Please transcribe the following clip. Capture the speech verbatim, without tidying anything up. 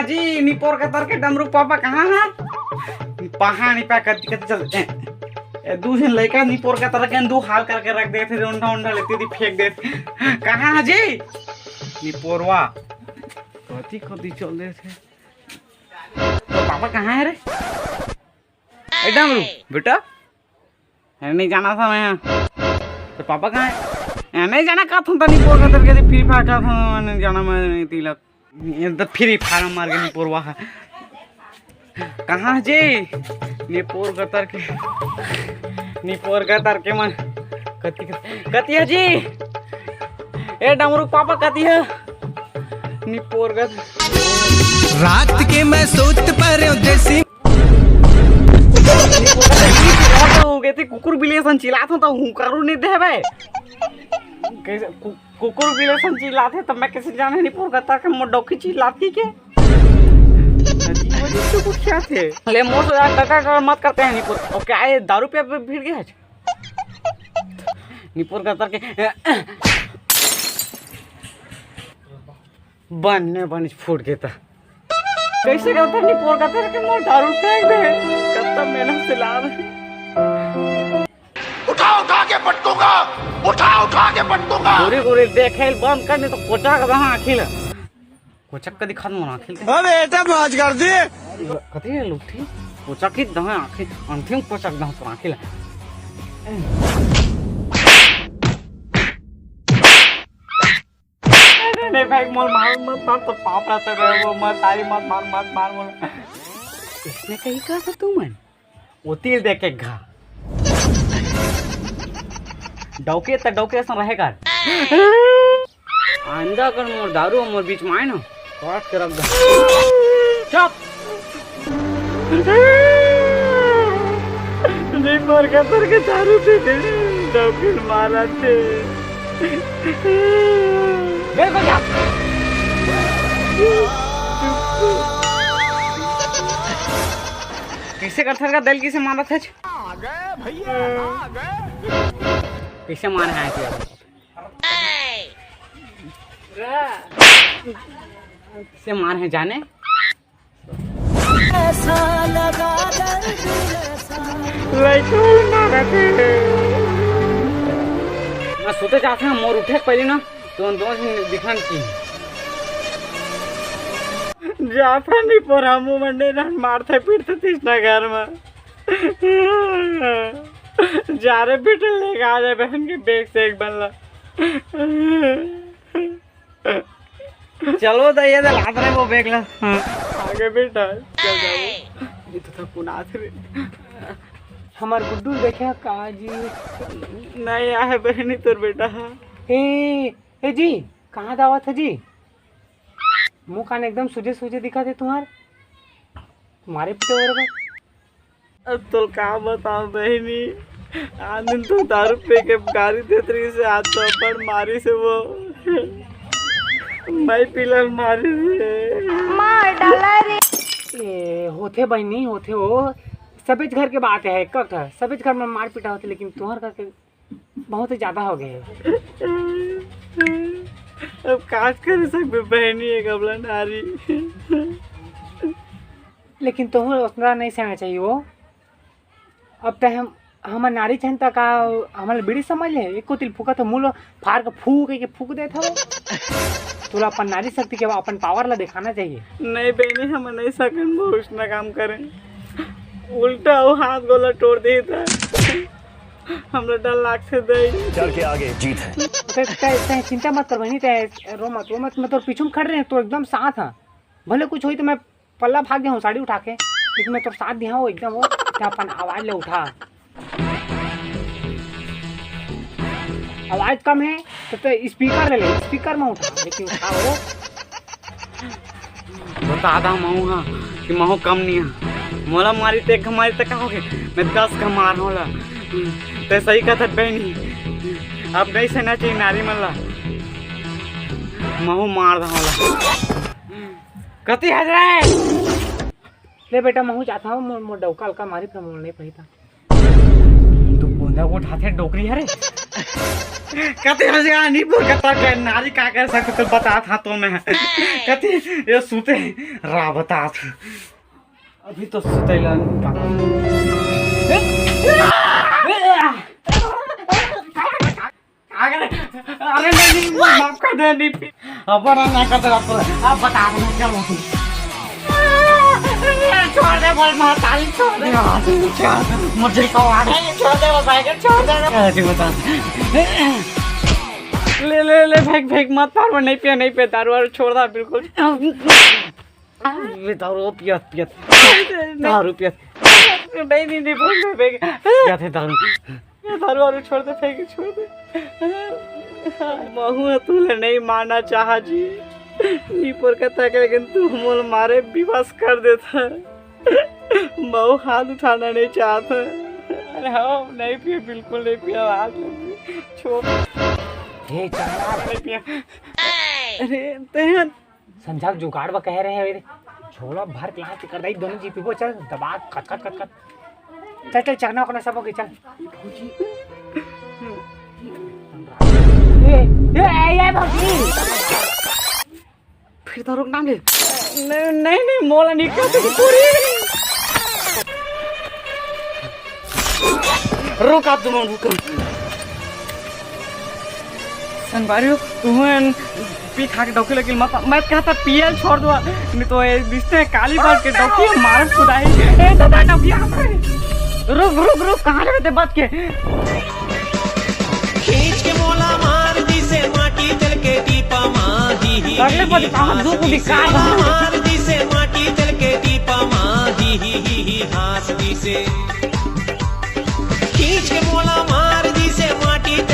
जी, निपोर कतर के डमरू पापा कहाँ हे? पहा नहीं पा, कति कति चल। ए, ए, दू झन लइका निपोर कतर के दू हाल करके रख देथे, उंडा उंडा लेती थी फेंक देथे। कहाँ हे जी? निपोरवा कति कति चल देथे। तो पापा कहाँ हे रे? ए डमरू बेटा, ए, नहीं जाना था मैं। तो पापा कहाँ हे? ए, नहीं जाना, का था तो निपोर कतर के Free Fire का था, नहीं जाना मैं, नहीं तिलक। ये तो Free Fire मार के निपोरवा हे। कहाँ हे जी? निपोर कतर के, निपोर कतर के मन। कति, कति हे जी? ए डमरू पापा, कति हे? निपोर कतर। रात के मैं सोच पर जैसी हो गए थे, कुकुर बिल्ली असन चिल्लात हो तो हुंकारू नहीं देबे। कैसे कु-, कुकुर बिल्ली असन चिल्लात हे, तब मैं कैसे जाने निपोर कतर के मोर डौकी चिल्लात हे के? अजीब अजीब से कुछ क्या थे? ले मोर से ज्यादा डर डर मत करते हैं निपोर। ओके, आए दारू पे भिड़ गया है। निपोर कतर के बन ने बन फूट गया था। कैसे करता निपोर कतर के मोर दारू फेंक दे, कत्ता मेहनत से ला रहे। उठा उठा के पटकूंगा, उठा उठा के पटकूंगा। गोरी गोरी देखे बंद कर, नहीं तो कोचक दहा आँखी ला। कोचक के दिखा दूं आँखी ला। अबे बेटा मौज कर दी। कथी है लुट्ठी? कोचक ही दहा आँखी, अंतिम कोचक दहा तो आँखी ला। नहीं, नहीं, भाई, मोल मार, मत मार, तो पाप रहता है, वो मत, तारी मत मार, मत मार, मोल। इसने कहीं कहा था तू मन? वो तीर देख के घा। डौके त डौके असन रहे कर। आइंदा कर मोर दारू मोर बीच में आए ना, काट के रख दे। चुप। नहीं, पर के, पर के दारू पी के डौकी मारा थे। मेरे को क्या? कैसे कर सकता दिल किसे मारा था? कैसे मारे हैं कि अब? कैसे मारे हैं जाने? लइका मारा थे। मैं सुते जात हूँ, मोर उठे के पहले ना तो उन दोनों से दिखना नहीं चाहिए। जाफर नहीं पर हम मंडे ना मारते पीटते तीसना घर में। जा रे बेटा, लेके आ जाए बहन के बैग से एक बल्ला। चलो तो ये तो लात रहे वो बैग ला। हाँ। आगे बेटा, चल जाओ। ये तो था पुनाथ रे। हमार गुड्डू देखे का जी? नहीं आए बहनी तोर बेटा। ए, ए जी, कहाँ दावत है जी? मुंह कान एकदम सूजे सूजे दिखा थे तुम्हार। तुम्हारे पिटे हो रहा। अब तो का बताओ बहनी, आन दिन तो दारू पी के गारी देत रही से, आज तो अपन मारी से वो। मैं पिला मारी से। मार डाला रे। ए, होथे बहनी, होथे हो। सबेच घर के बात है, कक सबेच घर में मार पीटा होथे, लेकिन तुम्हार घर के बहुत ही ज्यादा हो गए। अब काज कर सकबे बहनी, एक अबला नारी। लेकिन तोहू ओतना नहीं सहना चाहिए वो। अब तय हम, हमर नारी चहन तक का हमन बीड़ी समझ ले, एको तिल फूका तो मुंह लो फाड़ के फूक के फूक देत हवो। तोला अपन नारी शक्ति के, अपन पावर ला दिखाना चाहिए। नहीं बहनी, हम नहीं सकन वो उसना काम करें, उल्टा वो हाथ गोला तोड़ दे था। हमरा डर लागथे दई। डर के आगे जीत है। ते, ते, ते चिंता मत कर बहनी, ते रो मत, रो मत, मैं तोर पीछू में खड़ रहे हैं, तो एकदम साथ हाँ। भले कुछ होई तो मैं पल्ला भाग जाऊँ साड़ी उठा के, लेकिन मैं तोर साथ दिया हूँ एकदम। वो ते अपन आवाज ले उठा, आवाज कम है तो ते स्पीकर ले ले, स्पीकर में उठा, लेकिन उठा वो। बता दा महू हा कि महू कम नहीं हा। मोला मारी ते एक मारी ते का होगे, मैं दस का मार होला। ते सही कथस बहनी, अब नहीं सहना चाहिए नारी मन ला। महू मार दा होला। कति हजरा है? ले बेटा, महू जाता हूँ, मोर, मोर डौका हल्का मारी, फिर मोर नहीं पहिता। तू कोंदा को उठाथे डोकरी हरे। कति बजे आ नींबू के तरकारी नारी का कर सकते तो बता था तो मैं। कति ये सूते रा बता था। अभी तो सुतैला नहीं पाता। अरे, अरे नहीं, नहीं, माफ कर दे, नहीं पी-, अब ना, ना कर दे, आप, आप बता दो, क्या हुआ? छोड़ दे, बोल, महतारी, छोड़ दे। छोड़, मुझे तो आ गई, छोड़ दे, वो बैग, छोड़ दे। अरे, बता। ले, ले, ले, फेंक, फेंक, मत मार, वो नहीं पिया, नहीं पिया, दारू वारू छोड़ दे, बिल्कुल। ये दारू पियत, पियत। दारू पियत। नहीं, नहीं, नहीं, बोल, मैं फेंक। पियत है दारू। ये दारू वारू छोड़ दे, फेंक, छोड़ दे। महू ह तुला नहीं मारना चाहा जी। नीपोर का तक, लेकिन तू मोल मारे विवश कर देता। महू हाथ उठाना नहीं चाहता। अरे हाँ, नहीं पिए, बिल्कुल नहीं पिए, हाथ नहीं पिए। छोड़। हे चंदा। नहीं पिए। अरे, ते संझा के जुगाड़ बा कहे रहे हैं, झोला भर के लात कर दई, दोनों जी पीबो, चल, दबा, कट, कट, कट, कट। चल, चल, चखना उखना सब हो गई, चल। ए, ए, ए, ए, भौजी। फिर तो रुक ना ले। नहीं, नहीं, नहीं, मोला नहीं कर सकती पूरी। रुक, आप दोनों रुक। संगवारी हो, तुहन पी खा के डौकी लगिल मत, मैं कहता पियल छोड़ दो, नहीं तो ये रिश्ते काली बात के डौकी मार खुदाई। ए दादा, डौकी आ गए। रुक, रुक, रुक, कहाँ जाते बात के? खींच के मोला मार दिसे माटी तेल के टीपा मा, ही, ही, अगले ही, बार ही, कहाँ हाँस दो को दिसे दिखा मोला रहा है? मार दिसे माटी तेल के टीपा मा, ही, ही, ही, ही, हाँस दिसे। खींच के मोला मार दिसे माटी तेल